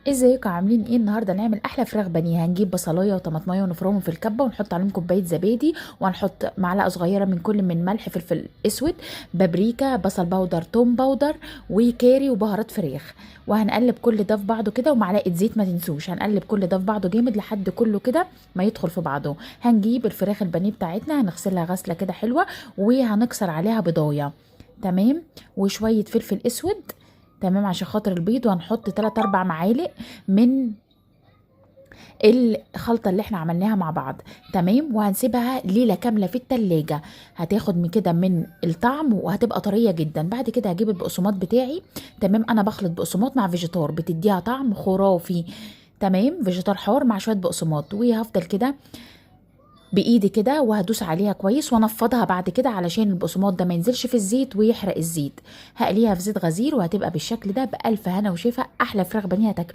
ازيكم عاملين ايه؟ النهارده نعمل احلى فراخ بانيه. هنجيب بصلايه وطماطمايه ونفرمهم في الكبه، ونحط عليهم كوباية زبادي، وهنحط معلقه صغيرة من كل من ملح، فلفل اسود، بابريكا، بصل powder، توم powder، وكاري، وبهارات فراخ. وهنقلب كل ده في بعضه كده، ومعلقة زيت ما تنسوش. هنقلب كل ده في بعضه جامد لحد كله كده ما يدخل في بعضه. هنجيب الفراخ البانيه بتاعتنا، هنغسلها غسله كده حلوة، وهنكسر عليها بيضايه، تمام، وشوية فلفل اسود، تمام، عشان خاطر البيض. وهنحط 3 4 معالق من الخلطة اللي احنا عملناها مع بعض، تمام. وهنسيبها ليلة كاملة في التلاجة، هتاخد من كده من الطعم وهتبقى طرية جدا. بعد كده هجيب البقسماط بتاعي، تمام. انا بخلط بقسماط مع فيجيتار، بتديها طعم خرافي، تمام. فيجيتار حار مع شوية بقسماط، وهفضل كده بايدي كده وهدوس عليها كويس وانفضها بعد كده علشان البقسماط ده ما ينزلش في الزيت ويحرق الزيت. هقليها في زيت غزير وهتبقى بالشكل ده. بألف هنا وشفا، احلى فراخ بانيه هتاكل.